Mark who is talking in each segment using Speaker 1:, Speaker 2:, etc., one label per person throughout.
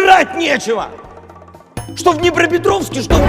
Speaker 1: Жрать нечего! Что в Днепропетровске, что в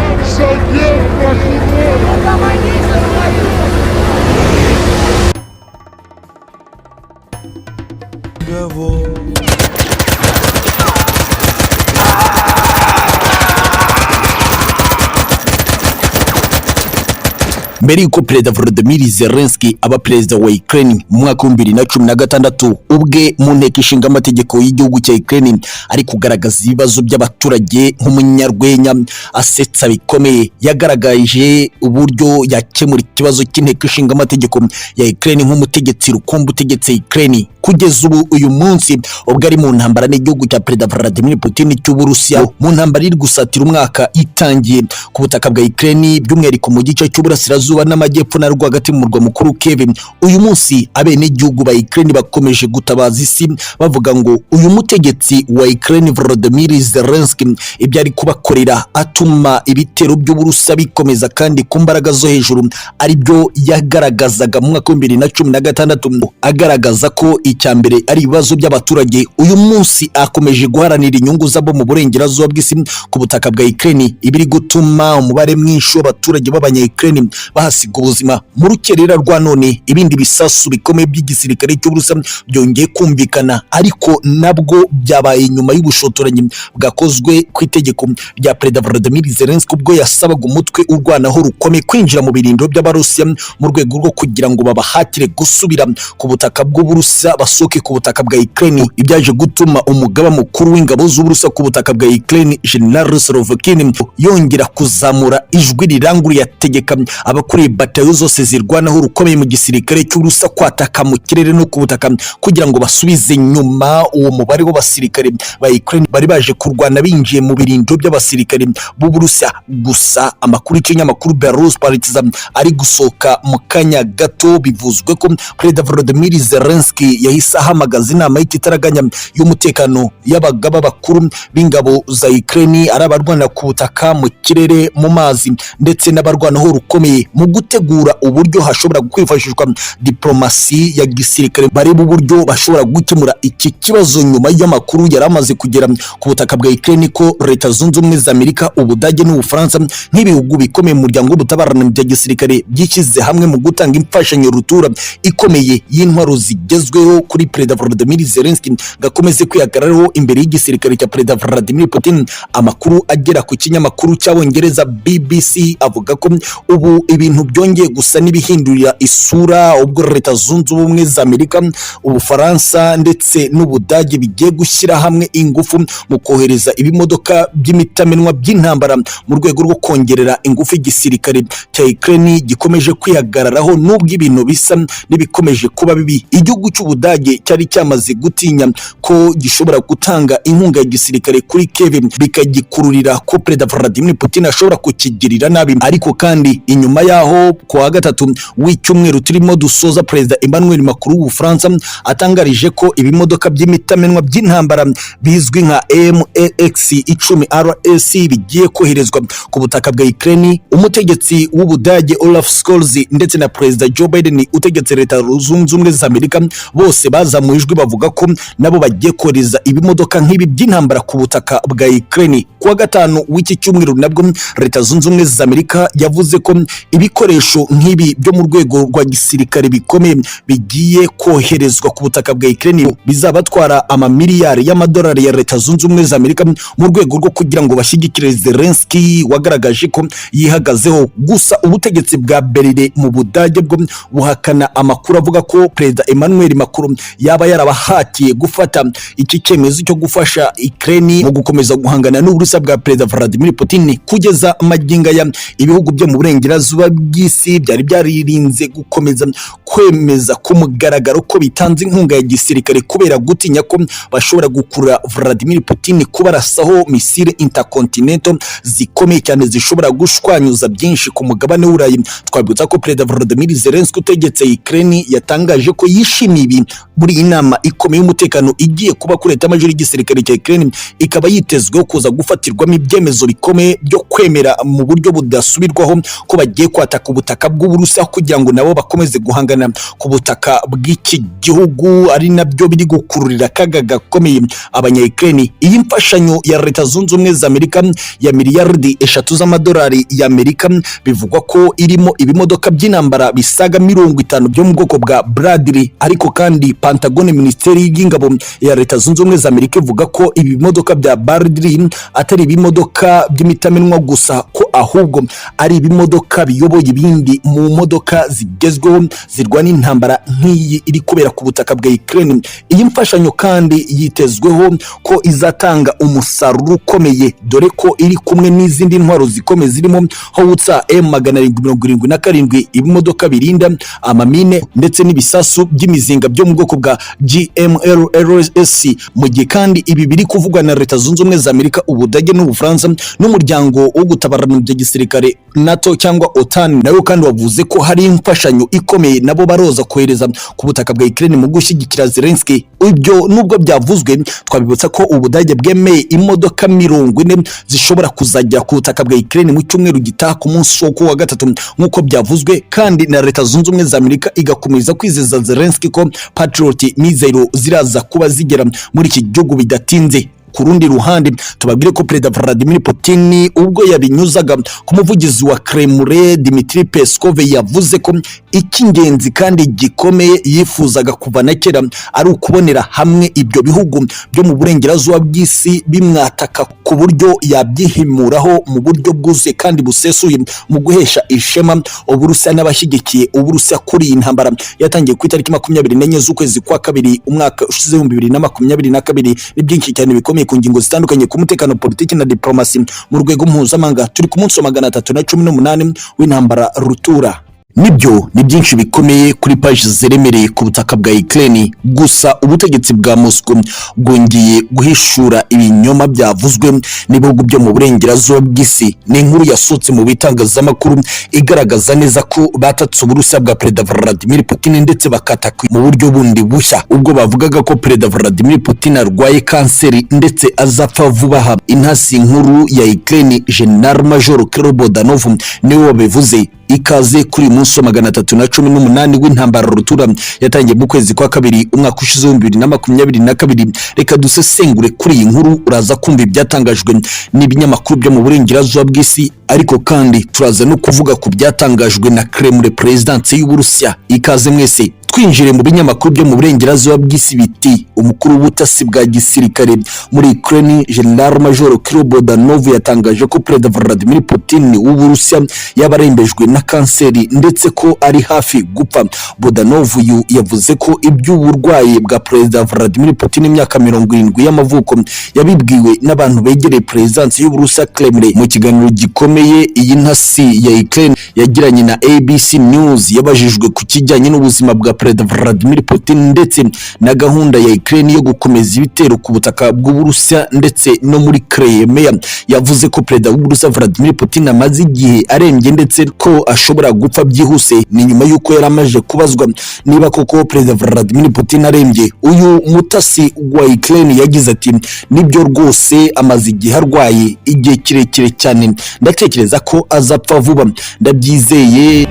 Speaker 2: Mbere y'uko Perezida Volodymyr Zelensky aba perezida wa Ukraine mu mwaka wa 2016, ubwe mu nteko ishinga amategeko y'igihugu cya Ukraine ari kugaragaza ibibazo by'abaturage nk'umunyarwenya asetsa bikomeye, yagaragaje uburyo yakemura ikibazo cy'inteko ishinga amategeko ya Ukraine nk'umutegetsi rukumbi utegetse Ukraine. Kugeza ubu uyu munsi, ubwo ari mu ntambara n'igihugu cya Perezida Vladimir Putin cy'Uburusiya, mu ntambara iri gusatira umwaka itangiye ku butaka bwa Ukraine, by'umwihariko mu gice cy'uburasirazuba n'amajyepfo na rwagati mu murwa mukuru Kiev. Uyu munsi abenegihugu ba Ukraine bakomeje gutabaza isi bavuga ngo uyu mutegetsi wa Ukraine Volodymyr Zelensky ibyo ari kubakorera atuma ibitero by'Uburusiya bikomeza kandi ku mbaraga zo hejuru, aribyo yagaragazaga mu mwaka wa 2016, agaragaza ko icya mbere ari ibibazo by'abaturage. Uyu munsi akomeje guharanira inyungu zabo mu burengerazuba bw'isi ku butaka bwa Ukraine, ibiri gutuma umubare mwinshi w'abaturage b'abanya Ukraine bahasiga ubuzima. Mu rukerera rwa none, ibindi bisasu bikomeye by'igisirikare cy'Uburusiya byongeye kumvikana, ariko nabwo byabaye nyuma y'ubushotoranyi bwakozwe ku itegeko rya Perezida Volodymyr Zelensky, ubwo yasabaga umutwe urwanaho rukomeye kwinjira mu birindiro by'Abarusiya mu rwego rwo kugira ngo babahatire gusubira ku butaka bw'Uburusiya, basohoke ku butaka bwa Ukraine, ibyaje gutuma umugaba mukuru w'ingabo z'Uburusiya ku butaka bwa Ukraine, General Sorovokin, yongera kuzamura ijwi riranguruye ategeka abakuriye batayo zose zirwanaho rukomeye mu gisirikare cy'Uburusiya kwataka mu kirere no ku butaka kugira ngo basubize nyuma uwo mubare w'abasirikare ba Ukraine bari baje kurwana binjiye mu birindiro by'abasirikare b'Uburusiya. Gusa amakuru y'ikinyamakuru Belarus Partizan ari gusohoka mu kanya gato, bivuzwe ko Perezida Volodymyr Zelensky yahise ahamagaza inama y'ikitaraganya y'umutekano y'abagaba bakuru b'ingabo za Ukraine, ari abarwana ku butaka, mu kirere, mu mazi ndetse n'abarwanaho rukomeye, mu gutegura uburyo hashobora kwifashishwa diplomasi ya gisirikare, bareba uburyo bashobora gukemura iki kibazo, nyuma y'amakuru yari amaze kugera ku butaka bwa Ukraine ko Leta Zunze Ubumwe za Amerika, Ubudage n'Ubufaransa nk'ibihugu bikomeye mu muryango w'ubutabarane bya gisirikare byishyize hamwe mu gutanga imfashanyo rutura ikomeye y'intwaro zigezweho kuri Perezida Volodymyr Zelensky ngo akomeze kwihagararaho imbere y'igisirikare cya Perezida Vladimir Putin. Amakuru agera ku kinyamakuru cy'Abongereza BBC avuga ko ubu ibintu byongeye gusa n'ibihindurira isura, ubwo Leta Zunze Ubumwe za Amerika, Ubufaransa ndetse n'Ubudage bigiye gushyira hamwe ingufu mu kohereza ibimodoka by'imitamenwa by'intambara mu rwego rwo kongerera ingufu igisirikare cya Ukraine gikomeje kwihagararaho nubwo ibintu bisa n'ibikomeje kuba bibi. Igihugu cy'Ubudage cyari cyamaze gutinya ko gishobora gutanga inkunga ya gisirikare kuri Kiev bikagikururira ko Perezida Vladimir Putin ashobora kukigirira nabi. Ariko kandi inyuma yaho, ku wa gatatu w'icyumweru turimo dusoza, Perezida Emmanuel Macron w'Ubufaransa atangarije ko ibimodoka by'imitamenwa by'intambara bizwi nka MAX 10 RS bigiye koherezwa ku butaka bwa Ukraine, umutegetsi w'Ubudage Olaf Scholz ndetse na Perezida Joe Biden utegetse Leta Zunze Ubumwe za Amerika bose bazamuye ijwi bavuga ko nabo bagiye kohereza ibimodoka nk'ibi by'intambara ku butaka bwa Ukraine. Ku wa gatanu w'iki cyumweru nabwo Leta Zunze Ubumwe za Amerika yavuze ko ibikoresho nk'ibi byo mu rwego rwa gisirikare bikomeye bigiye koherezwa ku butaka bwa Ukraine, bizabatwara amamiliyari y'amadolari ya Leta Zunze Ubumwe za Amerika, mu rwego rwo kugira ngo bashyigikire Zelensky wagaragaje ko yihagazeho. Gusa ubutegetsi bwa Berlin mu Budage bwo buhakana amakuru avuga ko Perezida Emmanuel Macron yaba yarabahatiye gufata iki cyemezo cyo gufasha Ukraine mu gukomeza guhangana n'Uburusiya bwa Perezida Vladimir Putin. Kugeza magingo aya, ibihugu byo mu burengerazuba bw'isi byari byaririnze gukomeza kwemeza ku mugaragaro ko bitanze inkunga ya gisirikare kubera gutinya ko bashobora gukurura Vladimir Putin kubarasaho misile intercontinental zikomeye cyane zishobora gushwanyuza byinshi ku mugabane w'Uburayi. Twabibutsa ko Perezida Volodymyr Zelensky utegetse Ukraine yatangaje ko yishimiye ibi muri iyi nama ikomeye y'umutekano igiye kuba kuri leta major y'igisirikare cya Ukraine, ikaba yitezweho kuza gufatirwamo ibyemezo bikomeye byo kwemera mu buryo budasubirwaho ko bagiye kwataka. Kwataka ubutaka bw'Uburusiya kugira ngo nabo bakomeze guhangana ku butaka bw'iki gihugu, ari nabyo biri gukururira akaga gakomeye abanya-Ukraine. Iyi mfashanyo ya Leta Zunze Ubumwe za Amerika ya miliyardi 3 z'amadolari y'Amerika bivugwa ko irimo ibimodoka by'intambara bisaga 50 byo mu bwoko bwa Bradley. Ariko kandi Pentagon, Minisiteri y'Ingabo ya Leta Zunze Ubumwe za Amerika, ivuga ko ibi bimodoka bya Bradley atari ibimodoka by'imitamenwa gusa, ko ahubwo ari ibimodoka biyoboye ibindi mu modoka zigezweho zirwana intambara nk'iyi iri kubera ku butaka bwa Ukraine. Iyi mfashanyo kandi yitezweho ko izatanga umusaruro ukomeye, dore ko iri kumwe n'izindi ntwaro zikomeye zirimo Howitzer M777, ibimodoka birinda amamine ndetse n'ibisasu by'imizinga byo mu bwoko bwa GMLRS. Mu gihe kandi ibi biri kuvugwa na Leta Zunze Ubumwe za Amerika, Ubudage n'Ubufaransa n'umuryango wo gutabarana mu bya gisirikare NATO cyangwa OTAN, nawe kandi wavuze ko hari imfashanyo ikomeye nabo baroza kohereza ku butaka bwa Ukraine mu gushyigikira Zelensky. Ibyo nubwo byavuzwe, twabibutsa ko Ubudage bwemeye imodoka 40 zishobora kuzajya ku butaka bwa Ukraine mu cyumweru gitaha ku munsi wo kuwa gatatu, nk'uko byavuzwe kandi na Leta Zunze Ubumwe za Amerika igakomeza kwizeza Zelensky ko Patriot missile ziraza kuba zigera muri iki gihugu bidatinze. Ku rundi ruhande, tubabwire ko Perezida Vladimir Putin, ubwo yabinyuzaga ku muvugizi wa Kremlin Dmitry Peskov, yavuze ko icy'ingenzi kandi gikomeye yifuzaga kuva na kera ari ukubonera hamwe ibyo bihugu byo mu burengerazuba bw'isi bimwataka, ku buryo yabyihimuraho mu buryo bwuzuye kandi busesuye mu guhesha ishema Uburusiya n'abashyigikiye Uburusiya kuri iyi ntambara yatangiye ku itariki 24 z'ukwezi kwa kabiri umwaka ushize 2022. Ni byinshi cyane bikomeye ku ngingo zitandukanye ku mutekano, politiki na diplomasi mu rwego mpuzamahanga. Turi ku munsi wa 318 w'intambara rutura. Nibyo, ni byinshi bikomeye kuri paji ziremereye ku butaka bwa Ukraine. Gusa ubutegetsi bwa Moscow bwongeye guhishura ibinyoma byavuzwe n'ibihugu byo mu burengerazuba bw'isi. Ni inkuru yasohotse mu bitangazamakuru igaragaza neza ko batatse Uburusiya bwa Perezida Vladimir Putin, ndetse bakataka mu buryo bundi bushya ubwo bavugaga ko Perezida Vladimir Putin arwaye kanseri ndetse azapfa vuba aha. Intasi nkuru ya Ukraine, General Major Kirill Bodanov, niwe wabivuze. Ikaze kuri uyu munsi wa 318 w'intambara rutura yatangiye mu kwezi kwa kabiri umwaka ushize 2022. Reka dusesengure kuri iyi nkuru. Uraza kumva ibyatangajwe n'ibinyamakuru byo mu burengerazuba bw'isi, ariko kandi turaza no kuvuga ku byatangajwe na Kremlin, perezidansi y'Uburusiya. Ikaze mwese. Twinjire mu binyamakuru byo mu burengerazuba bw'isi biti: umukuru w'ubutasi bwa gisirikare muri Ukraine, General Major Kirill Bodanov, yatangaje ko Perezida Vladimir Putin w'Uburusiya yaba arembejwe na kanseri ndetse ko ari hafi gupfa. Bodanov uyu yavuze ko iby'uburwayi bwa Perezida Vladimir Putin, imyaka 70 y'amavuko, yabibwiwe n'abantu begereye perezidansi y'Uburusiya, Kremlin. Mu kiganiro gikomeye iyi ntasi ya Ukraine yagiranye na ABC News, yabajijwe ku kijyanye n'ubuzima bwa Perezida Vladimir Putin ndetse na gahunda ya Ukraine yo gukomeza ibitero ku butaka bw'Uburusiya ndetse no muri Crimea. Yavuze ko Perezida w'Uburusiya Vladimir Putin amaze igihe arembye ndetse ko ashobora gupfa byihuse. Ni nyuma y'uko yari amaze kubazwa niba koko Perezida Vladimir Putin arembye. Uyu mutasi wa Ukraine yagize ati: "Nibyo rwose, amaze igihe arwaye, igihe kirekire cyane. Ndatekereza ko azapfa vuba, ndabyizeye."